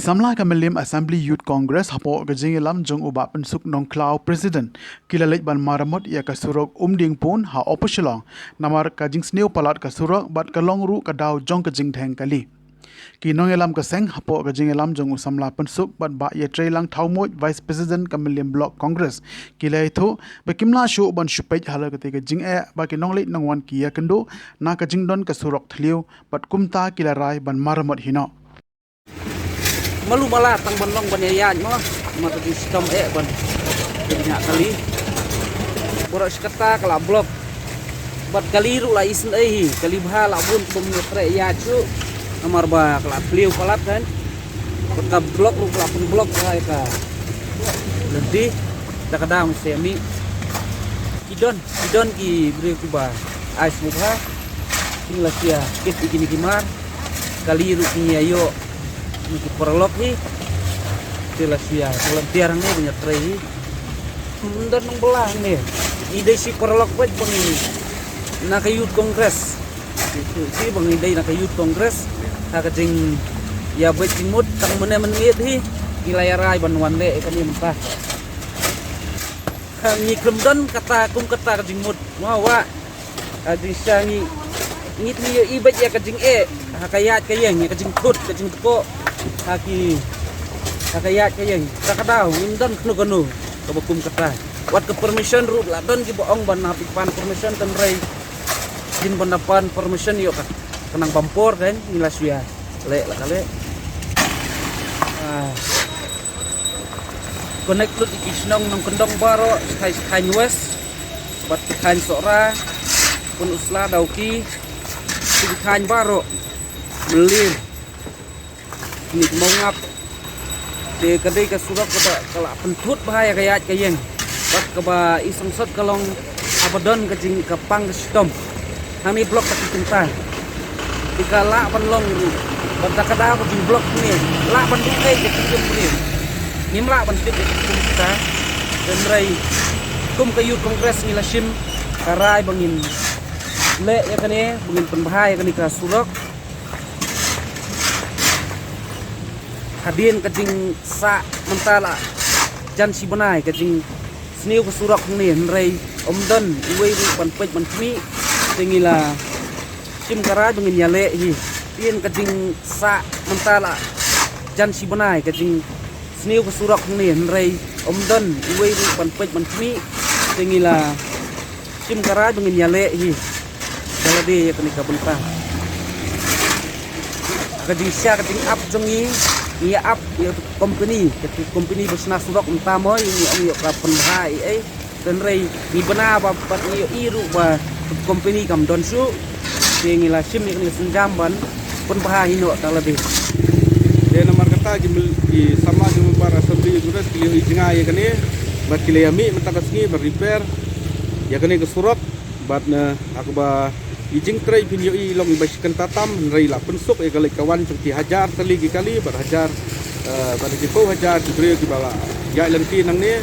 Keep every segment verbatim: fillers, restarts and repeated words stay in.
Samla ka Mylliem Assembly Youth Congress hapoh ka jingïalam jong u Bah Pynsuk Nongkhlaw, President, ki la leit ban maramot ïa ka surok Umdiengpun ha Upper Shillong, namar ka jingsniew palat ka surok bad ka long ruh ka daw jong ka jingdheng kali. Ki nongïalam ka seng hapoh ka jingïalam jong u Samla Pynsuk bad Bah Ïatreilang Thawmuid, Vice President ka Mylliem Block Congress, ki la ïathuh ba kim lah shuh ban shu peit halor katei ka jingeh ba ki nongleit nongwan ki ïakynduh na ka jingdon ka surok thliew bad kumta ki la rai ban maramot hi noh. Malu mala tang ban long ban ïaid mo. Ma ka jingshitom eh ban. Ka jingïaid kali. Baroh shi katta ka la block. Bad kali ruh la isynei hi. Kali bha la bun kum ïatrei ïaid shuh. Namar ba ka la thliew palat kan. Bad ka block ruh ka la pynblock ka ka. Lynti. Da ka daw ngi sa ïamih. Ki don, ki don ki briew kiba ai sngewbha. Ki la shu ïa kit ïa kine ki mar. Kali ruh ki ïa ïoh. Kine ki paralok hi. Ki la shu ïa volunteer hangne ban ïatrei hi. Ym don nongbylla hangne. I dei shi paralok beit ba ngi na ka Youth Congress. Shi ba ngi dei na ka Youth Congress. Ha ka jingïabeit jingmut tang mynne mynmiet hi. Ngi la ïa rai ban wan leh ïa kane mynta. Ha, ngi khlem don kata kum kata ka jingmut. Mo wah. Ka jingshisha ngi, ngi, ngi ïohi beit ïa ka jingeh. Ha ka ïaid ka ïeng, ïa ka jingthut, ka jingtkoh. Ha ki, ha ka ïaid ka ïeng. Kata ka daw, ngim don kano kano kaba kum kata. Wat ka permission ruh la don kiba ong ban hap ban pan permission, hynrei kin ban da pan permission ïoh ka, ka nang bam por kan, ngi la shu ïa leh la ka leh. Ah. Connect lut ïa ki shnong Nongkyndong baroh, ki thaiñ, ki thaiñ West, bad ki thaiñ Sohra, Pynursla, Dawki, ki thaiñ baroh, Mylliem, Ngi Mawngap. Te ka dei ka surok kaba ka la pynthut bha ïa ka ïaid ka ïeng. Bad kaba i sangsot ka long haba don ka jing, ka pang ka shitom. Hangne block ka jingkynta. Te ka lah ban long ruh. Bad da ka daw ka jingblock hangne lah ban duh ei ka jingkynta. Ngim lah ban tip ïa ka jingkynta. Hynrei kum ka Youth Congress ngi la shim ka rai ba ngin leh ïa kane, ba ngin pynbha ïa kane ka surok. Hadien ka jingsah mynta la jan shi bnai ka jingsniew ka surok hangne, hynrei ym don iwei ruh ban peit ban khmih. Te ngi la shim ka rai ba ngin ïaleh hi. Hadien ka jingsah mynta la jan shi bnai ka jingsniew ka surok hangne, hynrei ym don iwei ruh ban peit ban khmih. Te ngi la shim ka rai ba ngin ïaleh hi da lade ïa kane ka bynta. Ka jingshisha ka jingap jong ngi, ngi ap ïa ka company, ka company ba shna surok mynta mo, ngi ong ïa ka pynbha ei ei. Hynrei ngi bna ba, bad ngi ïohi ruh ba company kam don shuh. Te ngi la shim ïa kane ka sienjam ban pynbha hi noh da lade. Te namar kata ki mel-, ki samla ki member Assembly Congress ki la ïohi jngai ïa kane, bad ki la ïa mih mynta ka sngi ban repair ïa kane ka surok. Bad na, ha kaba i jingtrei phin ïohi long iba shi kynta tam, hynrei la pynsuk ïa ka leit ka wan jong ki hajar tylli ki kali, bad hajar, eh, bad ki phew hajar ki briew kiba la ïaid lynti nangne.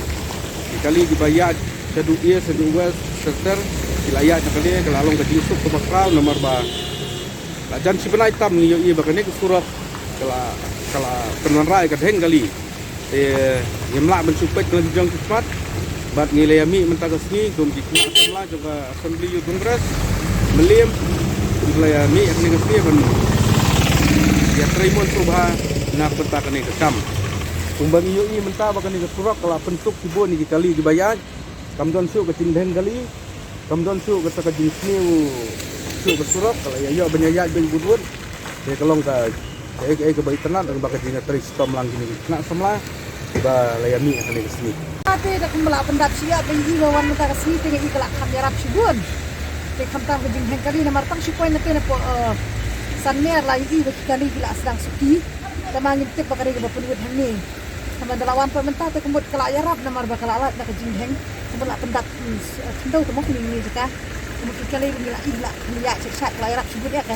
Ki kali kiba ïaid shaduh east, shaduh west, shater, ki la ïaid na kane, ka la long ka jingsuk kaba khraw namar ba la jan shi bnai tam ngi ïohi ba kane ka surok ka la, ka la pynwanrah ïa ka dheng kali. Te ngim lah ban shu peit na la ki jong ki khmat. Bad ngi la ïa mih mynta ka sngi kum ki khynnah samla jong ka Assembly Youth Congress Mylliem. Ngi la ïa mih ha kane ka sngi ban ïa trei mon sngewbha na ka bynta kane ka kam. Kumba ngi ïohi mynta ba kane ka surok ka la pynsuk shibun ïa ki kali kiba ïaid. Kam don shuh ka jingdheng kali. Kam don shuh kata ka jingsniew shuh ka surok, ka la ïa ïoh ban ïa ïaid beit bud bud. Te ka long ka, kaei kaei kaba itynnad, ba ka jingïatrei shitom lang kine ki khynnah samla ba la ïa mih ha kane ka sngi. Te da kumba la pyndap shi ïa ba ïohi ba wan mynta ka sngi te nga i ka la kham ïarap shibun. Te khamtam ka jingdheng kali namar tang shi point na te na poh, eh, Sanmer la ïohi ba ki kali ki la sdang suki. Tangba ngim tip ba ka dei kaba pynwit hangne. Tangba da la wan pat mynta te ka mut ka la ïarap namar ba ka la lait na ka jingdheng. Ka mut la pyndap, mm, s-, eh, khyndew te mo kine kine jaka. Ka mut ki kali ngi la ïohi la, ngi la ïaid sha sha ka la ïarap shibun ïa ka.